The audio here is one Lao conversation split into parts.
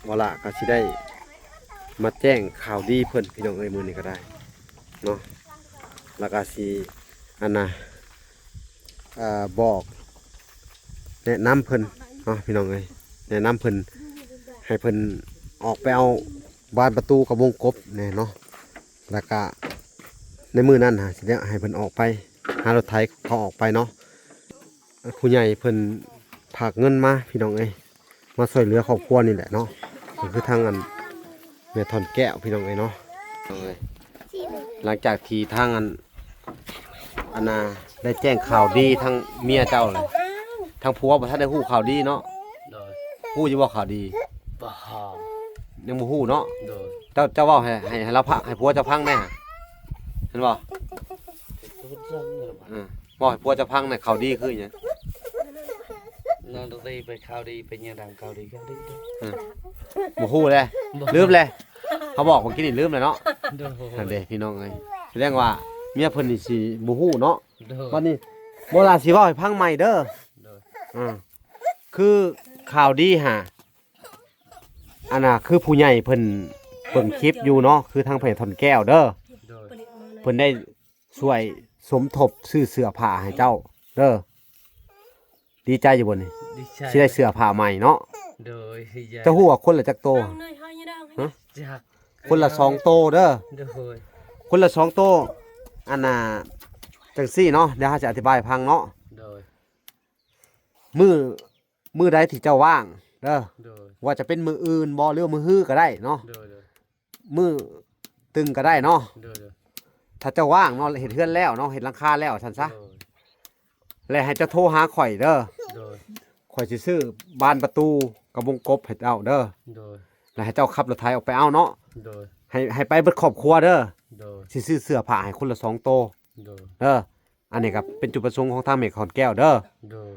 ວາລະກໍຊິໄດ້ມາແຈ້ງຂ່າວດີເພິ່ນ ພີ່ນ້ອງເອີຍ ມື້ນີ້ກໍໄດ້ເນາະ ແລ້ວກໍຊິ ອັນນ່າ ເອີ່ ບອກແນະນຳເພິ່ນເນາະ ພີ່ນ້ອງເອີຍ ແນະນຳເພິ່ນ ໃຫ້ເພິ່ນອອກໄປເອົາບານປະຕູກັບວົງກົບແດ່ເນາະ ແລ້ວກະໃນມື້ນັ້ນຫາຊິໄດ້ໃຫ້ເພິ່ນອອກໄປ ຫາລົດໄຖເຂົາອອກໄປເນາະ. ຜູ້ໃຫຍ່ເພິ່ນຝາກເງິນມາ ພີ່ນ້ອງເອີຍ ມາຊ່ວຍເຫຼືອຄອບຄົວນີ້ແຫຼະເນາະ ກໍຄືທາງອັນແມ່ທ່ອນແກ້ວ ພີ່ນ້ອງເອີຍເນາະ. ຫຼັງຈາກທີ່ທາງອັນ ອັນນ່າ ໄດ້ແຈ້ງຂ່າວດີທາງເມຍເຈົ້າແລ້ວ ທາງຜົວບໍ່ທັນໄດ້ຮູ້ຂ່າວດີເນາະ. ໂດຍ ຮູ້ຢູ່ບໍ່ຂ່າວດີ? ບໍ່ ຍັງບໍ່ຮູ້ເນາະ. ໂດຍ ເຈົ້າ ເຈົ້າເວົ້າໃຫ້ ໃຫ້ ໃຫ້ລາວຟັງ ໃຫ້ຜົວເຈົ້າຟັງແດ່ ເຫັນບໍ່? ເອີ ເວົ້າໃຫ້ຜົວເຈົ້າຟັງແດ່ ຂ່າວດີຄືຫຍັງ? ນານຕະຕີໄປຂ່າວດີ ໄປຍາມໃດຂ່າວດີ ຂ່າວດີ ເອີ ບໍ່ຮູ້ແລ້ວ ລືມແລ້ວ ເຂົາບອກເມື່ອກີ້ນີ້ລືມແລ້ວເນາະ. ໂດຍ ນັ້ນເດ້ ພີ່ນ້ອງເອີຍ ສະແດງວ່າເມຍເພິ່ນນີ້ຊິບໍ່ຮູ້ເນາະ. ໂດຍ ບັດນີ້ບໍ່ລາຊິເວົ້າໃຫ້ຟັງໃໝ່ເດີ. ໂດຍ ອ່າ ຄືຂ່າວດີຫາ ອັນນ່າ ຄືຜູ້ໃຫຍ່ເພິ່ນເບິ່ງຄລິບຢູ່ເນາະ ຄືທາງແມ່ທ່ອນແກ້ວເດີ. ໂດຍ ເພິ່ນໄດ້ຊ່ວຍສົມທົບຊື້ເສື້ອຜ້າໃຫ້ເຈົ້າເດີ. ດີໃຈຢູ່ບໍ່ນີ້? ດີໃຈ ຊິໄດ້ເສື້ອຜ້າໃໝ່ເນາະ. ໂດຍ ເຈົ້າຮູ້ວ່າຄົນລະຈັກໂຕ? ຮະ? ຈັກ ຄົນລະສອງໂຕເດີ. ໂດຍ ຄົນລະສອງໂຕ. ອັນນ່າ ຈັ່ງຊີ້ເນາະ ດຽວເຮົາຊິອະທິບາຍໃຫ້ຟັງເນາະ. ໂດຍ ມື້ ມື້ໃດທີ່ເຈົ້າວ່າງເດີ. ໂດຍ ວ່າຈະເປັນມື້ອື່ນບໍ່ ຫຼືວ່າມື້ຮືກໍໄດ້ເນາະ. ໂດຍ ໂດຍ ມື້ຕຶງກໍໄດ້ເນາະ. ໂດຍ ໂດຍ ຖ້າເຈົ້າວ່າງເນາະ ເຮັດເຮືອນແລ້ວເນາະ ເຮັດຫຼັງຄາແລ້ວຊັ້ນຊະ. ໂດຍ ແລະໃຫ້ເຈົ້າໂທຫາຂ້ອຍເດີ. ໂດຍ ຂ້ອຍຊິຊື້ບານປະຕູກັບວົງກົບໃຫ້ເຈົ້າເດີ. ໂດຍ ແລະໃຫ້ເຈົ້າຂັບລົດໄຖອອກໄປເອົາເນາະ. ໂດຍ ໃຫ້ ໃຫ້ໄປເບິດຄອບຄົວເດີ. ໂດຍ ຊິຊື້ເສື້ອຜ້າໃຫ້ຄົນລະສອງໂຕ. ໂດຍ ເດີ ອັນນີ້ກໍເປັນຈຸດປະສົງຂອງທາງແມ່ຂອນແກ້ວເດີ. ໂດຍ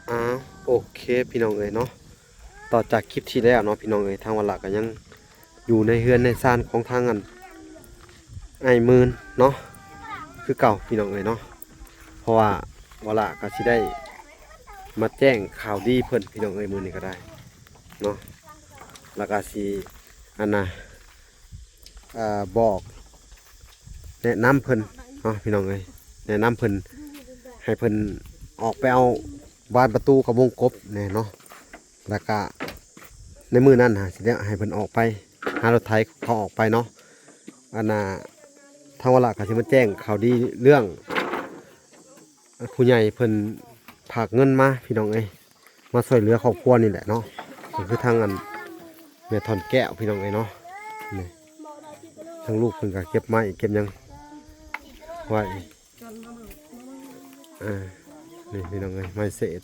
ອ່າ ໂອເຄ ພີ່ນ້ອງເອີຍເນາະ ຕໍ່ຈາກຄລິບທີ່ແລ້ວເນາະ ພີ່ນ້ອງເອີຍ ທາງວາລະກໍຍັງ ຢູ່ໃນເຮືອນໃນຊານຂອງທາງອັນອ້າຍໝື່ນເນາະ ຄືເກົ່າພີ່ນ້ອງເອີຍເນາະ. ເພາະວ່າວາລະກໍຊິໄດ້ມາແຈ້ງຂ່າວດີເພິ່ນພີ່ນ້ອງເອີຍ ມື້ນີ້ກໍໄດ້ເນາະ ແລ້ວກໍຊິອັນນ່າ ເອີ່ ບອກແນະນຳເພິ່ນເນາະ ພີ່ນ້ອງເອີຍ ແນະນຳເພິ່ນ ໃຫ້ເພິ່ນອອກໄປເອົາບານປະຕູກັບວົງກົບແດ່ເນາະ. ແລ້ວກະໃນມື້ນັ້ນຫາຊິໄດ້ໃຫ້ເພິ່ນອອກໄປ ຫາລົດໄຖເຂົາອອກໄປເນາະ. ອັນນ່າ ທາງວາລະກໍຊິມາແຈ້ງຂ່າວດີເລື່ອງ ຜູ້ໃຫຍ່ເພິ່ນຝາກເງິນມາພີ່ນ້ອງເອີຍ ມາຊ່ວຍເຫຼືອຄອບຄົວນີ້ແຫຼະເນາະ ກໍຄືທາງອັນແມ່ທ່ອນແກ້ວພີ່ນ້ອງເອີຍເນາະ. ນີ້ ທາງລູກເພິ່ນກໍເກັບໄມ້ເກັບຫຍັງໄວ້. ອ່າ ນີ້ພີ່ນ້ອງເອີຍ ໄມ້ເສດ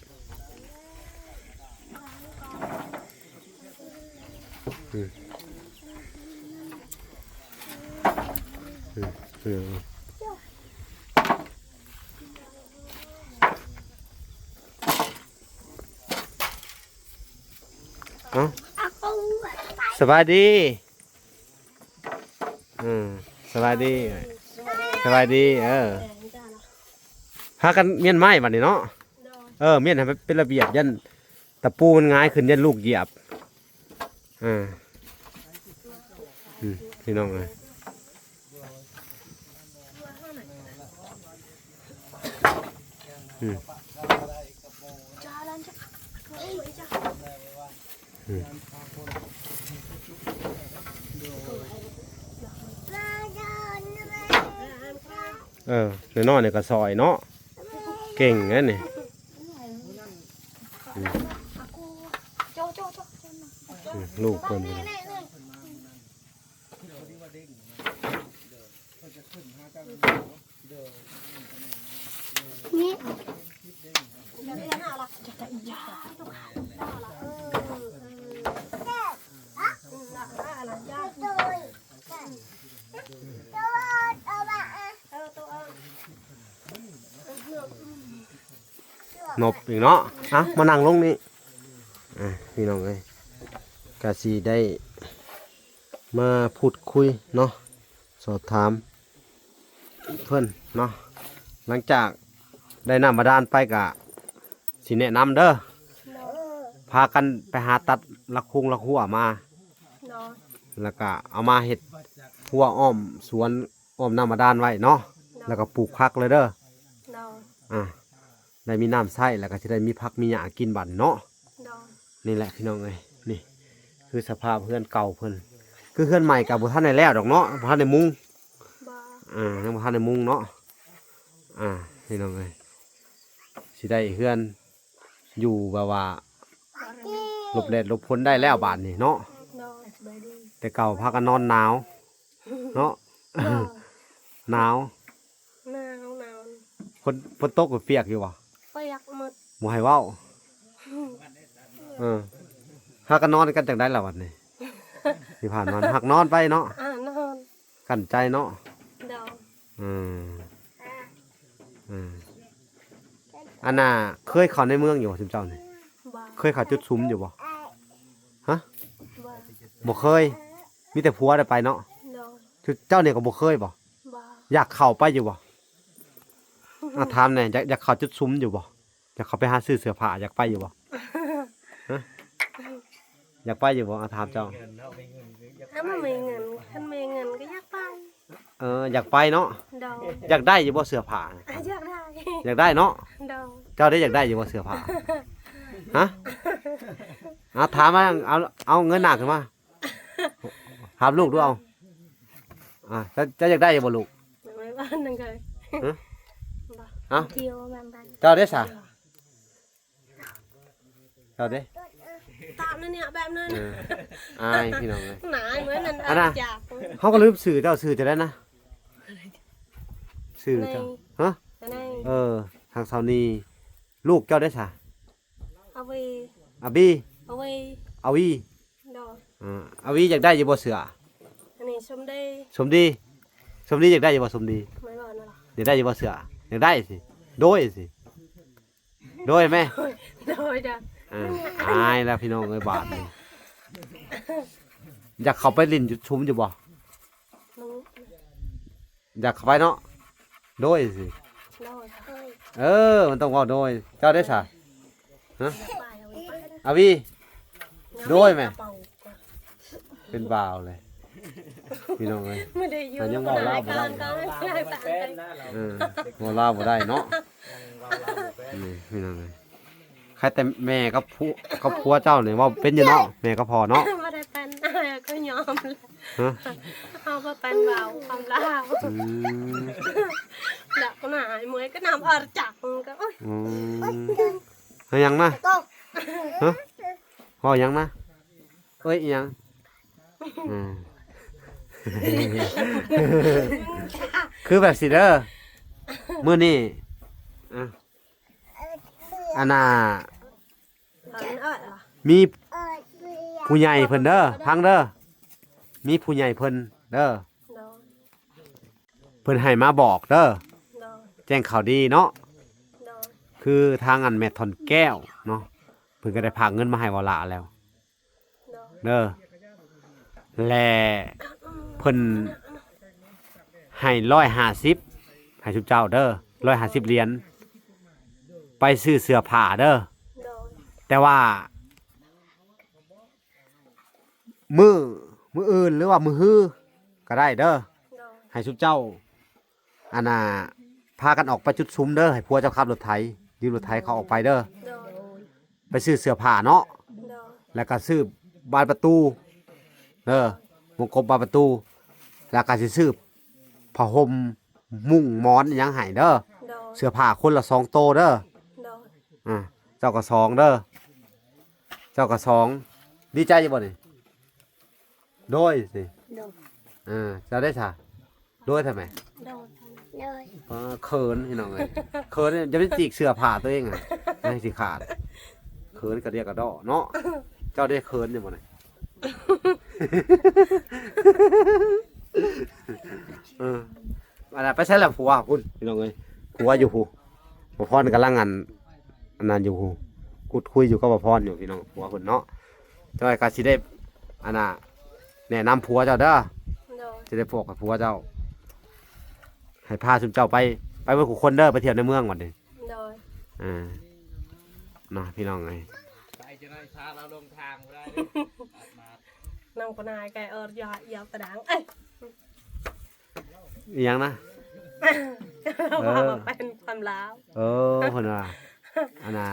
ອືມ ອືມ ເອົ້າ ສະບາຍດີ. ອືມ ສະບາຍດີ ສະບາຍດີ ເອີ ພາກັນມ້ຽນໄມ້ບັດນີ້ເນາະ. ເອີ ມ້ຽນໃຫ້ມັນເປັນລະບຽບ ຢ້ານຕະປູມັນຫງາຍຂຶ້ນ ຢ້ານລູກຢຽບ. ເອີ ອືມ ພີ່ນ້ອງເອີຍ ອືມ ອືມ ເອີ ນ້ອຍໆນີ້ກໍຊ່ອຍເນາະ ເກັ່ງແທ້ນີ້ ອືມ ອືມ ລູກເພິ່ນ ນີ້ ນົບອີກເນາະ. ອ່ະ ມານັ່ງລົງນີ້ ອ່ະ ພີ່ນ້ອງເອີຍ ກະຊິໄດ້ ມາພູດຄຸຍເນາະ ສອບຖາມເພິ່ນເນາະ. ຫຼັງຈາກໄດ້ນ້ຳບາດານໄປກະຊິແນະນຳເດີ ພາກັນໄປຫາຕັດລະຄົງລະຮົ້ວມາ ແລ້ວກະເອົາມາເຮັດຮົ້ວອ້ອມສວນ ອ້ອມນ້ຳບາດານໄວ້ເນາະ ແລ້ວກະປູກຜັກເລີຍເດີ. ອ່າ ໄດ້ມີນ້ຳໃຊ້ ແລ້ວກະຊິໄດ້ມີຜັກມີຫຍ້າກິນບັດນີ້ເນາະ. ນີ້ແຫຼະພີ່ນ້ອງເອີຍ ນີ້ຄືສະພາບເຮືອນເກົ່າເພິ່ນ. ຄືເຮືອນໃໝ່ກະບໍ່ທັນໄດ້ແລ້ວດອກເນາະ ບໍ່ທັນໄດ້ມຸງ. ອ່າ ຍັງບໍ່ທັນໄດ້ມຸງເນາະ. ອ່າ ພີ່ນ້ອງເອີຍ ຊິໄດ້ເຮືອນຢູ່ແບບວ່າຫຼົບແດດຫຼົບຝົນໄດ້ແລ້ວບາດນີ້ເນາະ. ແຕ່ເກົ່າພາກັນນອນໜາວເນາະ. ໜາວ ໜາວ ໜາວ. ຝົນ ຝົນຕົກກໍປຽກຢູ່ບໍ່? ປຽກໝົດ ບໍ່ໃຫ້ເວົ້າ. ເອີ ຫາກັນນອນກັນຈັ່ງໃດລະບັດນີ້? ທີ່ຜ່ານມາຫາກນອນໄປເນາະ ອ່າ ນອນ ກັ້ນໃຈເນາະ. ເອີ ເອີ ອັນນ່າ ເຄີຍເຂົ້າໃນເມືອງຢູ່ບໍ່ຊຸມເຈົ້ານີ້? ບໍ່. ເຄີຍເຂົ້າຈຸດຊຸມຢູ່ບໍ່? ຮະ? ບໍ່. ບໍ່ເຄີຍ ມີແຕ່ຜົວໄດ້ໄປເນາະ. ເຈົ້ານີ້ກໍບໍ່ເຄີຍບໍ່? ບໍ່. ຢາກເຂົ້າໄປຢູ່ບໍ່? ອາ ຖາມແດ່ ຢາກ ຢາກເຂົ້າຈຸດຊຸມຢູ່ບໍ່? ຢາກເຂົ້າໄປຫາຊື້ເສື້ອຜ້າ ຢາກໄປຢູ່ບໍ່? ຮະ? ຢາກໄປຢູ່ບໍ່? ອາ ຖາມເຈົ້າ. ຖ້າບໍ່ມີເງິນ ຄັນມີເງິນກໍຢາກໄປ. ເອີ ຢາກໄປເນາະ. ໂດຍ. ຢາກໄດ້ຢູ່ບໍ່ເສື້ອຜ້າ? ອາ ຢາກໄດ້ ຢາກໄດ້ເນາະ. ໂດຍ. ເຈົ້າໄດ້ຢາກໄດ້ຢູ່ບໍ່ເສື້ອຜ້າ? ຮະ? ອາ ຖາມມາ ເອົາ ເອົາເງີຍໜ້າຂຶ້ນມາ ຖາມລູກດູເອົາ. ອາ ເຈົ້າ ເຈົ້າຢາກໄດ້ຢູ່ບໍ່ລູກ? ຮະ? ເອົ້າ ເຈົ້າເດ້ສະ? ເຈົ້າເດ້? ຕາມນັ້ນເນຍ ແບບນັ້ນ. ເອີ ອາຍພີ່ນ້ອງເອີຍ ນາຍເໝືອນນັ້ນ. ອັນນ່າ ເຮົາກໍລືມຊື່ເຈົ້າ ຊື່ຈັ່ງໃດນະ? ຊື່ເຈົ້າ ຮະ? ເອີ ທາງສາວນີ. ລູກເຈົ້າເດ້ສະ? ອາວີ ອາບີ ອາວີ ອາວີ. ໂດຍ. ອາ ອາວີຢາກໄດ້ຢູ່ບໍ່ເສື້ອ? ອັນນີ້ສົມດີ ສົມດີ ສົມດີຢາກໄດ້ຢູ່ບໍ່ ສົມດີ? ຢາກໄດ້ຢູ່ບໍ່ເສື້ອ? ຢາກໄດ້ຊິ ໂດຍຊິ ໂດຍແມ່. ໂດຍ ໂດຍ. ອາ ອາຍແລ້ວພີ່ນ້ອງເອີຍ ບາດນີ້ ຢາກເຂົ້າໄປຫຼິ້ນຈຸດຊຸມຢູ່ບໍ່? ຢາກເຂົ້າໄປເນາະ. ໂດຍຊິ ໂດຍ. ເອີ ມັນຕ້ອງເວົ້າໂດຍ. ເຈົ້າເດ້ສະ? ຮະ? ອາວີ ໂດຍແມ່. ເປັນບ່າວເລີຍພີ່ນ້ອງເອີຍ ຍັງເວົ້າລາວບໍ່ໄດ້. ເວົ້າລາວບໍ່ໄດ້ເນາະ. ນີ້ພີ່ນ້ອງເອີຍ ໃຄແຕ່ແມ່ກັບຜົວ ກັບຜົວເຈົ້ານີ້ເວົ້າເປັນຢູ່ເນາະ ແມ່ກັບພໍ່ເນາະ. ບໍ່ໄດ້ເປັນ ກໍຍອມ. ຮະ? ເຮົາບໍ່ເປັນເວົ້າຄວາມລາວ. ອືມ ດອກໜ້າເມື່ອຍກໍນຳອອກຈາກ ກໍ ໂອ້ຍ ອືມ ເຮັດຫຍັງນະ? ຮະ? ເວົ້າຫຍັງນະ? ເອີຍ ອີຫຍັງ? ອືມ ຄືແບບຊີ້ເດີ ມື້ນີ້ ອາ ອັນນ່າ ມີຜູ້ໃຫຍ່ເພິ່ນເດີ ຟັງເດີ ມີຜູ້ໃຫຍ່ເພິ່ນເດີ ໂດຍ ເພິ່ນໃຫ້ມາບອກເດີ ໂດຍ ແຈ້ງຂ່າວດີເນາະ ໂດຍ ຄືທາງອັນແມ່ທ່ອນແກ້ວເນາະ ເພິ່ນກໍໄດ້ຝາກເງິນມາໃຫ້ວາລາແລ້ວ ໂດຍ ເດີ ແລະ ເພິ່ນໃຫ້ຮ້ອຍຫ້າສິບ ໃຫ້ຊຸມເຈົ້າເດີ ຮ້ອຍຫ້າສິບຫຼຽນ ໄປຊື້ເສື້ອຜ້າເດີ ໂດຍ ແຕ່ວ່າ ມື້ ມື້ອື່ນ ຫຼືວ່າມື້ຮືກໍໄດ້ເດີ ໂດຍ ໃຫ້ຊຸມເຈົ້າ ອັນນ່າ ພາກັນອອກໄປຈຸດຊຸມເດີ ໃຫ້ຜົວເຈົ້າຂັບລົດໄຖ ຢືມລົດໄຖເຂົາອອກໄປເດີ ໂດຍ ໄປຊື້ເສື້ອຜ້າເນາະ ໂດຍ ແລ້ວກໍຊື້ບານປະຕູເດີ ວົງກົບບານປະຕູ ແລ້ວກໍຊິຊື້ຜ້າຫົ່ມ ມຸ້ງໝອນອີຫຍັງໃຫ້ເດີ ໂດຍ ເສື້ອຜ້າຄົນລະສອງໂຕເດີ ໂດຍ ອ່າ ເຈົ້າກໍສອງເດີ ເຈົ້າກໍສອງ ດີໃຈຢູ່ບໍ່ນີ້? ໂດຍຊິ ໂດຍ ອ່າ ເຈົ້າໄດ້ຊະ ໂດຍທຳໄມ? ໂດຍ ໂດຍ ອ່າ ເຂີນພີ່ນ້ອງເອີຍ ເຂີນ ຢ່າໄປຈີກເສື້ອຜ້າຕົວເອງອະ ໃຫ້ຊິຂາດ ເຂີນກະດຽກກະດໍ້ເນາະ ເຈົ້າໄດ້ເຂີນຢູ່ບໍ່ນີ້? ເອີ ອັນນັ້ນໄປໃສລະຜົວພຸ້ນພີ່ນ້ອງເອີຍ ຜົວຢູ່ພຸ້ນ ບໍ່ພອນກຳລັງອັນ ອັນນັ້ນຢູ່ ຂຸດຄຸຍຢູ່ກັບບໍ່ພອນຢູ່ພີ່ນ້ອງ ຜົວເພິ່ນເນາະ ຈອຍກໍຊິໄດ້ ອັນນ່າ ແນະນຳຜົວເຈົ້າເດີ ໂດຍ ຈະໄດ້ບອກກັບຜົວເຈົ້າ ໃຫ້ພາຊຸມເຈົ້າໄປ ໄປເບິດທຸກຄົນເດີ ໄປທ່ຽວໃນເມືອງບັດນີ້ ໂດຍ ອ່າ ເນາະ ພີ່ນ້ອງເອີຍ ໄປຈະໄດ້ພາລາວລົງທາງບໍ່ໄດ້ເດີ ນຳກະນາຍໄກ່ເອີຍ ຢາກຕະດັງ ເອີຍ ອີຫຍັງນະ? ເອີ ວ່າເປັນຄວາມລາວ ເອີ ເພິ່ນວ່າ ອັນນ່າ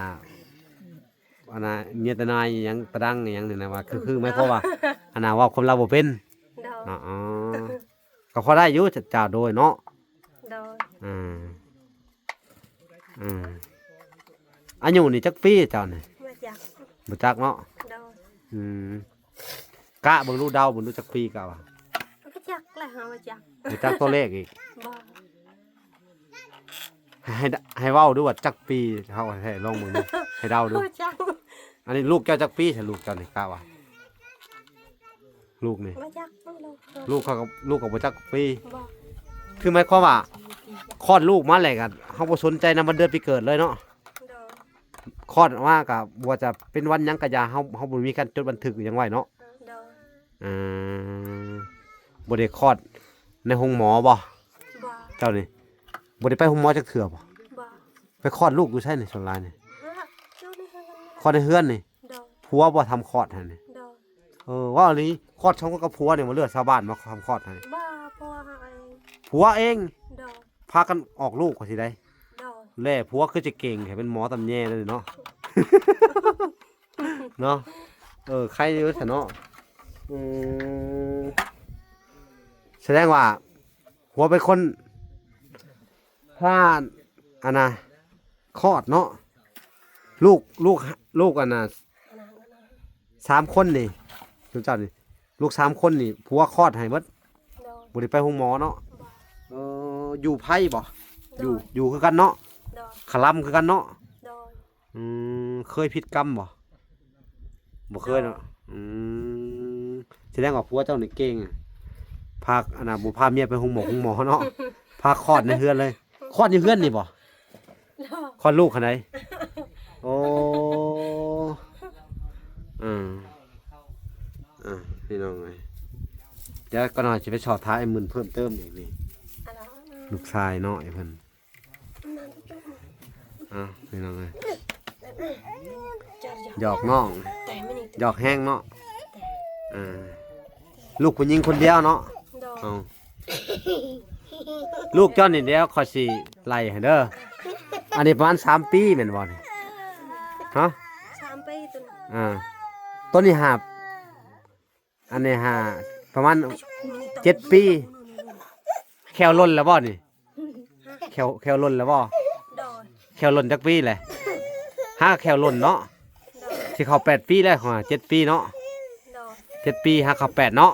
ອັນນ່າ ເມຍຕານາຍອີຫຍັງ ຕາດັງອີຫຍັງນີ້ນະ ວ່າຄື ຄືໝາຍຄວາມວ່າ ອັນນ່າ ເວົ້າຄວາມລາວບໍ່ເປັນ ໂດຍ ເນາະ ອໍ ກໍພໍໄດ້ຢູ່ ຈະ ຈາໂດຍເນາະ ໂດຍ ອ່າ ອ່າ ອາຍຸນີ້ຈັກປີເຈົ້ານີ້? ບໍ່ຈັກ ບໍ່ຈັກເນາະ ໂດຍ ອືມ ກະເບິ່ງດູ ເດົາເບິ່ງດູ ຈັກປີກະວ່າ ບໍ່ຈັກແຫຼະ ເຮົາບໍ່ຈັກ ບໍ່ຈັກຕົວເລກອີກ ບໍ່ ໃຫ້ ໃຫ້ເວົ້າດູວ່າຈັກປີ ເຮົາໃຫ້ລອງເບິ່ງດູ ໃຫ້ເດົາດູ ບໍ່ຈັກ ອັນນີ້ລູກເຈົ້າຈັກປີ ຖ້າລູກເຈົ້ານີ້ກະວ່າ ລູກນີ້ ບໍ່ຈັກ ລູກ ລູກເຂົາກໍ ລູກກໍບໍ່ຈັກປີ ບໍ່ ຄືໝາຍຄວາມວ່າ ຄອດລູກມາແລ້ວກໍ ເຮົາບໍ່ສົນໃຈນຳວັນເດືອນປີເກີດເລີຍເນາະ ໂດຍ ຄອດມາກໍບໍ່ວ່າຈະເປັນວັນຫຍັງກໍຢ່າ ເຮົາ ເຮົາບໍ່ມີການຈົດບັນທຶກຫຍັງໄວ້ເນາະ ໂດຍ ອ່າ ບໍ່ໄດ້ຄອດໃນໂຮງໝໍບໍ່? ບໍ່ ເຈົ້ານີ້ ບໍ່ໄດ້ໄປໂຮງໝໍຈັກເທື່ອບໍ່? ບໍ່ ໄປຄອດລູກຢູ່ໃສນີ້ ສ່ວນຫຼາຍນີ້? ເອີ ຢູ່ໃນເຮືອນນີ້ ຄອດໃນເຮືອນນີ້? ໂດຍ ຜົວບໍ່ທຳຄອດຫັ້ນນີ້? ໂດຍ ເອີ ເວົ້າອີ່ຫຼີ ຄອດສອງຄົນກັບຜົວນີ້ບໍ່ ຫຼືວ່າຊາວບ້ານມາທຳຄອດໃຫ້? ບໍ່ ຜົວເຮົາເອງ ຜົວເອງ? ໂດຍ ພາກັນອອກລູກວ່າຊິໄດ໋? ໂດຍ ແລະ ຜົວຄືຈະເກັ່ງແທ້ ເປັນໝໍຕຳແຍເລີຍເນາະ ເນາະ ເອີ ໄຄຢູ່ຊະເນາະ ອືມ ສະແດງວ່າ ຜົວເປັນຄົນພາ ອັນນ່າ ຄອດເນາະ ລູກ ລູກ ລູກ ອັນນ່າ ສາມຄົນນີ້ ຊຸມເຈົ້ານີ້ ລູກສາມຄົນນີ້ ຜົວຄອດໃຫ້ເບິດ ໂດຍ ບໍ່ໄດ້ໄປໂຮງໝໍເນາະ ບໍ່ ເອີ ຢູ່ໄພບໍ່? ໂດຍ ຢູ່ ຢູ່ຄືກັນເນາະ ໂດຍ ຄະລຳຄືກັນເນາະ ໂດຍ ອືມ ເຄີຍຜິດກຳບໍ່? ບໍ່ເຄີຍເນາະ ອືມ ສະແດງວ່າຜົວເຈົ້ານີ້ເກັ່ງ ພາ ອັນນ່າ ບໍ່ພາເມຍໄປໂຮງໝໍ ໂຮງໝໍເນາະ ພາຄອດໃນເຮືອນເລີຍ ຄອດຢູ່ເຮືອນນີ້ບໍ່? ໂດຍ ຄອດລູກຫັ້ນໃດ? ໂອ້ ອືມ ອ່າ ພີ່ນ້ອງເອີຍ ດຽວກໍໜ້ອຍຊິໄປສອບຖາມອ້າຍໝື່ນເພີ່ມເຕີມອີກນີ້ ອັນນັ້ນ ລູກຊາຍນ້ອຍເພິ່ນ ອ້າວ ພີ່ນ້ອງເອີຍ ຢອກນ້ອງ ຢອກແຮງເນາະ ອ່າ ລູກຜູ້ຍິງຄົນດຽວເນາະ ໂດຍ ເອົາ ລູກເຈົ້ານີ້ ດຽວຂ້ອຍຊິໄລ່ໃຫ້ເດີ ອັນນີ້ປະມານສາມປີແມ່ນບໍ່ນີ້? ຮະ? ສາມປີຕົວນີ້ ອ່າ ຕົວນີ້ຫາ ອັນນີ້ຫາປະມານເຈັດປີ ແຂ້ວຫຼົ່ນແລ້ວບໍ່ນີ້? ແຂ້ວ ແຂ້ວຫຼົ່ນແລ້ວບໍ່? ໂດຍ ແຂ້ວຫຼົ່ນຈັກປີແຫຼະ? ຫາແຂ້ວຫຼົ່ນເນາະ ໂດຍ ຊິເຂົ້າແປດປີແລ້ວ ຫາເຈັດປີເນາະ ໂດຍ ເຈັດປີຫາເຂົ້າແປດເນາະ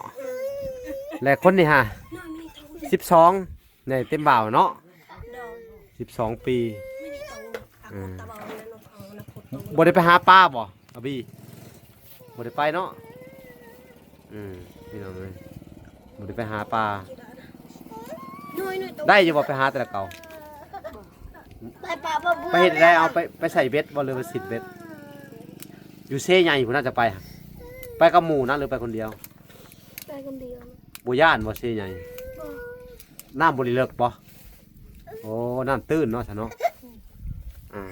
ແລະຄົນນີ້ຫາສິບສອງ ໃຫຍ່ເຕັມບ່າວເນາະ ໂດຍ ສິບສອງປີ ເອີ ບໍ່ໄດ້ໄປຫາປາບໍ່ ອາບີ? ບໍ່ໄດ້ໄປເນາະ ອືມ ພີ່ນ້ອງເອີຍ ບໍ່ໄດ້ໄປຫາປາ ໄດ້ຢູ່ບໍ່ ໄປຫາແຕ່ລະເກົ່າ? ໄປເຮັດໄດ້ ເອົາໄປ ໄປໃສ່ເບັດບໍ່ ຫຼືວ່າຊິດເບັດ? ຢູ່ເຊໃຫຍ່ພຸ້ນນະຈະໄປ ໄປກັບໝູ່ນະ ຫຼືໄປຄົນດຽວ? ໄປຄົນດຽວ ບໍ່ຢ້ານບໍ່ ເຊໃຫຍ່? ບໍ່ ນ້ຳບໍ່ໄດ້ເລິກບໍ່? ໂອ້ ນ້ຳຕື້ນເນາະ ຊະເນາະ ອ່າ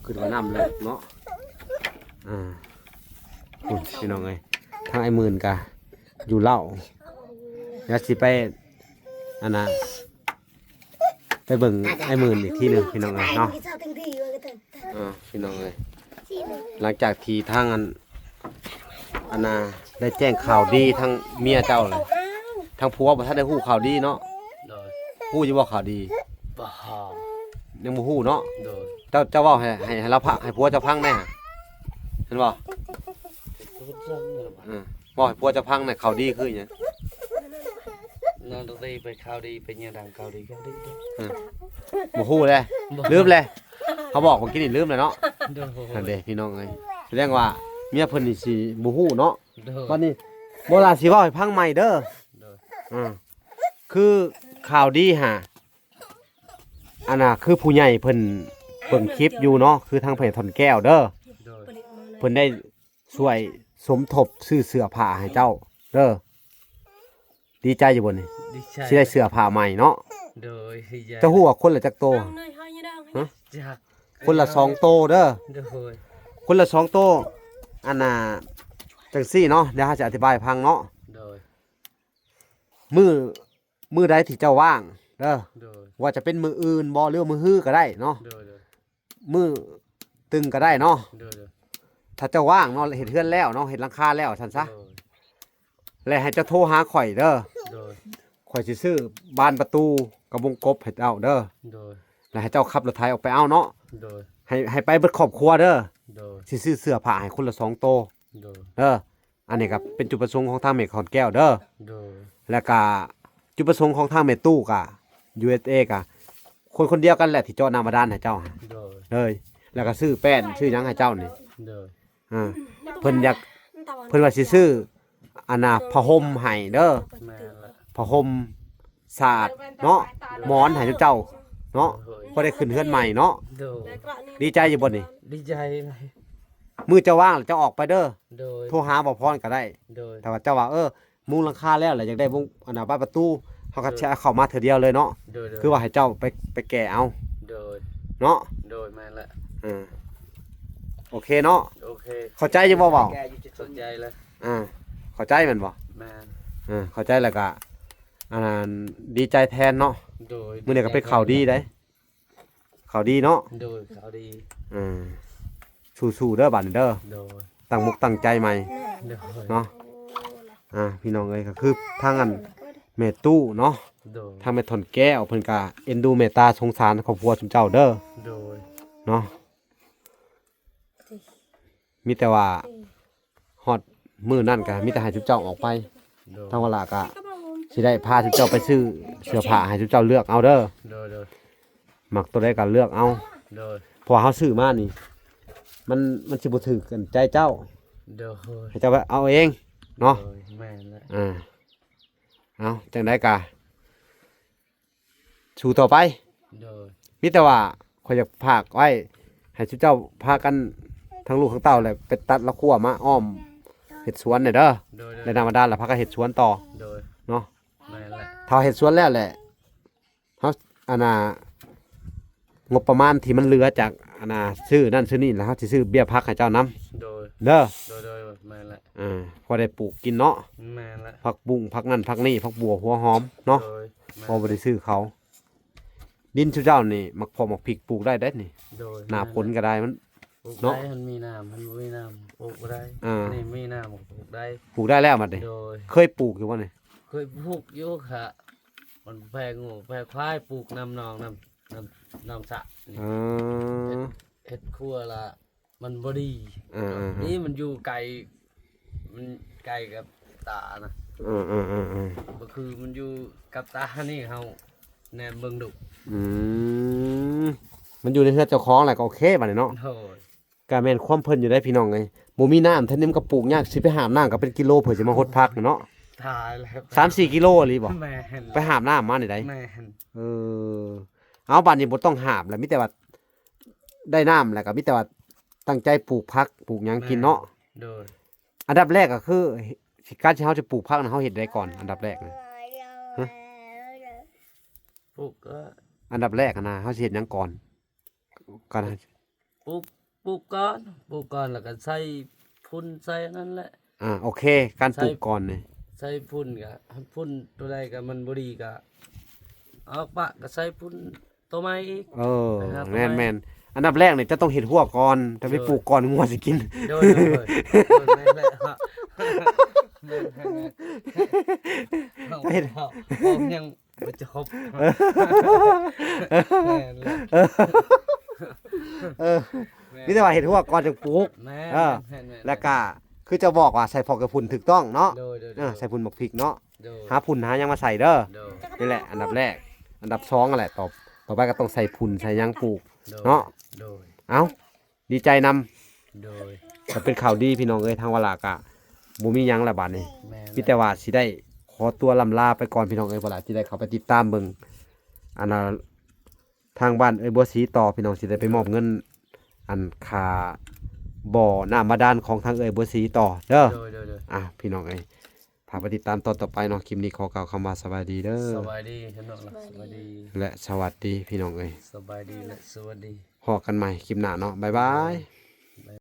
ຄິດວ່ານ້ຳເລິກເນາະ ອ່າ ພຸ້ນ ພີ່ນ້ອງເອີຍ ທາງອ້າຍໝື່ນກະຢູ່ເລົ້າ ດຽວຊິໄປ ອັນນ່າ ໄປເບິ່ງອ້າຍໝື່ນອີກທີໜຶ່ງ ພີ່ນ້ອງເອີຍເນາະ ອ່າ ພີ່ນ້ອງເອີຍ ຫຼັງຈາກທີ່ທາງອັນ ອັນນ່າ ໄດ້ແຈ້ງຂ່າວດີທາງເມຍເຈົ້າແລ້ວ ທາງຜົວບໍ່ທັນໄດ້ຮູ້ຂ່າວດີເນາະ ໂດຍ ຮູ້ຢູ່ບໍ່ຂ່າວດີ? ບໍ່ ຍັງບໍ່ຮູ້ເນາະ ໂດຍ ເຈົ້າ ເຈົ້າເວົ້າໃຫ້ ໃຫ້ ໃຫ້ລາວຟັງ ໃຫ້ຜົວເຈົ້າຟັງແດ່ ເຫັນບໍ່? ເອີ ເວົ້າໃຫ້ຜົວເຈົ້າຟັງແດ່ ຂ່າວດີຄືຫຍັງ? ນອນຕະຕີໄປຂ່າວດີ ໄປເຍຍດັງຂ່າວດີ ຂ່າວດີ ເອີ ບໍ່ຮູ້ແລ້ວ ລືມແລ້ວ ເຮົາບອກເມື່ອກີ້ນີ້ລືມແລ້ວເນາະ ໂດຍ ຫັ້ນເດ້ ພີ່ນ້ອງເອີຍ ສະແດງວ່າເມຍເພິ່ນນີ້ຊິບໍ່ຮູ້ເນາະ ໂດຍ ບັດນີ້ບໍ່ລະ ຊິເວົ້າໃຫ້ຟັງໃໝ່ເດີ ໂດຍ ອ່າ ຄືຂ່າວດີຫາ ອັນນ່າ ຄືຜູ້ໃຫຍ່ເພິ່ນເບິ່ງຄລິບຢູ່ເນາະ ຄືທາງພະຍາທ່ອນແກ້ວເດີ ໂດຍ ເພິ່ນໄດ້ຊ່ວຍສົມທົບຊື້ເສື້ອຜ້າໃຫ້ເຈົ້າ ເດີ. ດີໃຈຢູ່ບໍ່ນີ້? ດີໃຈ ຊິໄດ້ເສື້ອຜ້າໃໝ່ເນາະ. ໂດຍ ດີໃຈ. ເຈົ້າຮູ້ວ່າຄົນລະຈັກໂຕ? ຮະ? ຈັກ ຄົນລະສອງໂຕເດີ. ໂດຍ ຄົນລະສອງໂຕ. ອັນນ່າ ຈັ່ງຊີ້ເນາະ ດຽວເຮົາຊິອະທິບາຍໃຫ້ຟັງເນາະ. ໂດຍ ມື້ ມື້ໃດທີ່ເຈົ້າວ່າງເດີ ໂດຍ ວ່າຈະເປັນມື້ອື່ນບໍ່ ຫຼືວ່າມື້ຮືກໍໄດ້ເນາະ. ໂດຍ ໂດຍ ມື້ຕຶງກໍໄດ້ເນາະ. ໂດຍ ໂດຍ ຖ້າເຈົ້າວ່າງເນາະ ເຮັດເຮືອນແລ້ວເນາະ ເຮັດຫຼັງຄາແລ້ວຊັ້ນຊະ. ໂດຍ ແລະໃຫ້ເຈົ້າໂທຫາຂ້ອຍເດີ. ໂດຍ ຂ້ອຍຊິຊື້ບານປະຕູກັບວົງກົບໃຫ້ເຈົ້າເດີ. ໂດຍ ແລະໃຫ້ເຈົ້າຂັບລົດໄຖອອກໄປເອົາເນາະ. ໂດຍ ໃຫ້ ໃຫ້ໄປເບິດຄອບຄົວເດີ. ໂດຍ ຊິຊື້ເສື້ອຜ້າໃຫ້ຄົນລະສອງໂຕ. ໂດຍ ເດີ. ອັນນີ້ກໍເປັນຈຸດປະສົງຂອງທາງແມ່ຂອນແກ້ວເດີ. ໂດຍ ແລ້ວກໍຈຸດປະສົງຂອງທາງແມ່ຕູ້ກໍ ຢູເອສເອ ກໍຄົນຄົນດຽວກັນແຫຼະທີ່ເຈາະນ້ຳບາດານໃຫ້ເຈົ້າ. ໂດຍ ເລີຍ ແລ້ວກໍຊື້ແປ້ນຊື້ຫຍັງໃຫ້ເຈົ້ານີ້. ໂດຍ ອ່າ ເພິ່ນຢາກ ເພິ່ນວ່າຊິຊື້ ອັນນ່າ ຜ້າຫົ່ມໃຫ້ເດີ. ແມ່ນລະ ຜ້າຫົ່ມ ສາດເນາະ ໝອນໃຫ້ເຈົ້າເນາະ. ໂດຍ ພໍໄດ້ຂຶ້ນເຮືອນໃໝ່ເນາະ. ໂດຍ ດີໃຈຢູ່ບໍ່ນີ້? ດີໃຈ. ມື້ເຈົ້າວ່າງແລ້ວເຈົ້າອອກໄປເດີ. ໂດຍ ໂທຫາບໍ່ພອນກໍໄດ້. ໂດຍ ແຕ່ວ່າເຈົ້າວ່າ ເອີ ມຸງຫຼັງຄາແລ້ວ ແລ້ວຢາກໄດ້ມຸງ ອັນນ່າ ບານປະຕູ ເຮົາກໍ ໂດຍ ຊິເອົາເຂົ້າມາເທື່ອດຽວເລີຍເນາະ. ໂດຍ ໂດຍ ຄືວ່າໃຫ້ເຈົ້າໄປ ໄປແກ່ເອົາ. ໂດຍ ເນາະ. ໂດຍ ແມ່ນລະ. ເອີ ໂອເຄເນາະ. ໂອເຄ ເຂົ້າໃຈຢູ່ບໍ່ເວົ້າ? ເຂົ້າໃຈລະ. ອ່າ ເຂົ້າໃຈແມ່ນບໍ່? ແມ່ນ. ເອີ ເຂົ້າໃຈແລ້ວກະ ອັນນັ້ນ ດີໃຈແທນເນາະ. ໂດຍ ມື້ນີ້ກໍເປັນຂ່າວດີເດ້ ຂ່າວດີເນາະ. ໂດຍ ຂ່າວດີ. ອ່າ ສູ້ໆເດີບາດນີ້ເດີ. ໂດຍ ຕັ້ງມຸກຕັ້ງໃຈໃໝ່. ໂດຍ ເນາະ. ອ່າ ພີ່ນ້ອງເອີຍ ກໍຄືທາງອັນແມ່ຕູ້ເນາະ. ໂດຍ ທາງແມ່ທ່ອນແກ້ວເພິ່ນກະເອັນດູເມດຕາສົງສານຄອບຄົວຊຸມເຈົ້າເດີ. ໂດຍ ເນາະ. ມີແຕ່ວ່າຮອດມື້ນັ້ນກໍມີແຕ່ໃຫ້ຊຸມເຈົ້າອອກໄປ. ໂດຍ ທາງວາລາກໍຊິໄດ້ພາຊຸມເຈົ້າໄປຊື້ເສື້ອຜ້າໃຫ້ຊຸມເຈົ້າເລືອກເອົາເດີ. ໂດຍ ໂດຍ ມັກໂຕໃດກໍເລືອກເອົາ. ໂດຍ ເພາະວ່າເຮົາຊື້ມານີ້ ມັນ ມັນຊິບໍ່ຖືກກັນໃຈເຈົ້າ. ໂດຍ ໃຫ້ເຈົ້າໄປເອົາເອງເນາະ. ໂດຍ ແມ່ນແຫຼະ. ອ່າ ເອົາ ຈັ່ງໃດກໍ ສູ້ຕໍ່ໄປ. ໂດຍ ມີແຕ່ວ່າຂ້ອຍຢາກຝາກໄວ້ໃຫ້ຊຸມເຈົ້າພາກັນທັງລູກທັງເຕົ້າແຫຼະ ໄປຕັດລະຂົວມາອ້ອມເຮັດສວນແດ່ເດີ. ໂດຍ ໂດຍ ແລະນ້ຳບາດານລະພາກັນເຮັດສວນຕໍ່. ໂດຍ ເນາະ. ແມ່ນແຫຼະ. ຖ້າເຮັດສວນແລ້ວແຫຼະ ເຮົາ ອັນນ່າ ງົບປະມານທີ່ມັນເຫຼືອຈາກ ອັນນ່າ ຊື້ນັ້ນຊື້ນີ້ ແລ້ວເຮົາຊິຊື້ເບ້ຍຜັກໃຫ້ເຈົ້ານຳ. ໂດຍ ເດີ. ໂດຍ ໂດຍ ແມ່ນແຫຼະ. ອ່າ ພໍໄດ້ປູກກິນເນາະ. ແມ່ນແຫຼະ. ຜັກບຸ້ງ ຜັກນັ້ນ ຜັກນີ້ ຜັກບົ່ວ ຫົວຫອມເນາະ. ໂດຍ ແມ່ນ. ພໍບໍ່ໄດ້ຊື້ເຂົາ. ດິນຊຸມເຈົ້ານີ້ ໝາກເຜາະໝາກພິກປູກໄດ້ເດ້ນີ້. ໂດຍ ໜ້າຝົນກໍໄດ້ ມັນ ປູກ ເນາະ ໄດ້ ມັນມີນ້ຳ ມັນບໍ່ມີນ້ຳ ປູກບໍ່ໄດ້. ອ່າ ນີ້ມີນ້ຳ ປູກໄດ້ ປູກໄດ້ແລ້ວບັດນີ້. ໂດຍ ເຄີຍປູກຢູ່ບໍ່ນີ້? ເຄີຍປູກຢູ່ ຂະ ມັນແພງົວແພຄວາຍ ປູກນຳໜອງ ນຳ ນຳ ນຳສະນີ້. ເອີ ເຮັດ ເຮັດຄົວລະ ມັນບໍ່ດີ. ເອີໆໆ ນີ້ມັນຢູ່ໄກ ມັນໄກກັບຕານະ. ເອີໆໆໆ ບໍ່ຄືມັນຢູ່ກັບຕານີ້ ເຮົາແນມເບິ່ງດຸ. ອືມ ມັນຢູ່ໃນເຮືອນເຈົ້າຂອງແຫຼະ ກໍໂອເຄບັດນີ້ເນາະ. ໂດຍ ກະແມ່ນຄວາມເພິ່ນຢູ່ໄດ໋ພີ່ນ້ອງເອີຍ. ບໍ່ມີນ້ຳ ແທ້ນີ້ມັນກໍປູກຍາກ ຊິໄປຫາບນ້ຳກໍເປັນກິໂລ ເພື່ອຊິມາຫົດຜັກເນາະ. ຕາຍແລ້ວ ສາມສີ່ກິໂລອີ່ຫຼີບໍ່? ແມ່ນ. ໄປຫາບນ້ຳມານີ້ໄດ໋. ແມ່ນ. ເອີ ເອົາ ບາດນີ້ບໍ່ຕ້ອງຫາບແລ້ວ ມີແຕ່ວ່າ ໄດ້ນ້ຳແລ້ວກໍມີແຕ່ວ່າຕັ້ງໃຈປູກຜັກ ປູກຫຍັງກິນເນາະ. ແມ່ນ. ໂດຍ ອັນດັບແລກກໍຄື ການທີ່ເຮົາຈະປູກຜັກນະ ເຮົາເຮັດໃດກ່ອນ ອັນດັບແລກນະ? ຮະ? ປູກກໍ ອັນດັບແລກຫັ້ນນະ ເຮົາຊິເຮັດຫຍັງກ່ອນ? ການ ປູກ ປູກກ່ອນ ປູກກ່ອນ ແລ້ວກໍໃສ່ຝຸ່ນ ໃສ່ອັນນັ້ນແຫຼະ. ອ່າ ໂອເຄ ການປູກກ່ອນນີ້ ໃສ່ຝຸ່ນກະ ຝຸ່ນໂຕໃດກະມັນບໍ່ດີກະເອົາປະ ກະໃສ່ຝຸ່ນໂຕໃໝ່ອີກ. ເອີ ແມ່ນໆ ອັນດັບແລກນີ້ເຈົ້າຕ້ອງເຮັດຮົ້ວກ່ອນ ເຈົ້າໄປປູກກ່ອນງົວຊິກິນ. ໂດຍ ໂດຍ ໂດຍ ແມ່ນແຫຼະ ແມ່ນໆ ເຈົ້າເຮັດ ເຮົາຍັງ ບໍ່ຈະຄົບ. ເອີ ແມ່ນແຫຼະ ເອີ ເອີ ແມ່ນ ມີແຕ່ວ່າເຮັດຮົ້ວກ່ອນຈຶ່ງປູກ. ແມ່ນ ເອີ ແມ່ນໆ ແລ້ວກະຄືເຈົ້າບອກວ່າໃສ່ຜອກກັບຝຸ່ນຖືກຕ້ອງເນາະ. ໂດຍໆ ເອີ ໃສ່ຝຸ່ນໝາກພິກເນາະ. ໂດຍ ຫາຝຸ່ນຫາຫຍັງມາໃສ່ເດີ. ໂດຍ ນີ້ແຫຼະອັນດັບແລກ. ອັນດັບສອງຫັ້ນແຫຼະ ຕໍ່ ຕໍ່ໄປກໍຕ້ອງໃສ່ຝຸ່ນໃສ່ຫຍັງປູກເນາະ. ໂດຍ ເອົ້າ ດີໃຈນຳ. ໂດຍ ກໍເປັນຂ່າວດີພີ່ນ້ອງເອີຍ ທາງວາລາກະບໍ່ມີຫຍັງລະບາດນີ້. ແມ່ນແຫຼະ ມີແຕ່ວ່າຊິໄດ້ຂໍຕົວລ່ຳລາໄປກ່ອນພີ່ນ້ອງເອີຍ. ວາລາຊິໄດ້ເຂົ້າໄປຕິດຕາມເບິ່ງ ອັນນ່າ ທາງບ້ານເອື້ອຍບົວສີຕໍ່ ພີ່ນ້ອງ ຊິໄດ້ໄປມອບເງິນ ອັນຄ່າບໍ່ນ້ຳບາດານຂອງທາງເອື້ອຍບົວສີຕໍ່ເດີ. ໂດຍ ໂດຍ ໂດຍ ອ່າ ພີ່ນ້ອງເອີຍ ຖ້າໄປຕິດຕາມຕອນຕໍ່ໄປເນາະ. ຄລິບນີ້ຂໍກ່າວຄຳວ່າສະບາຍດີເດີ ສະບາຍດີເນາະ ສະບາຍດີ ສະບາຍດີ ແລະ ສະຫວັດດີພີ່ນ້ອງເອີຍ ສະບາຍດີ ແລະ ສະຫວັດດີ ພໍ້ກັນໃໝ່ຄລິບໜ້າເນາະ ບາຍບາຍ.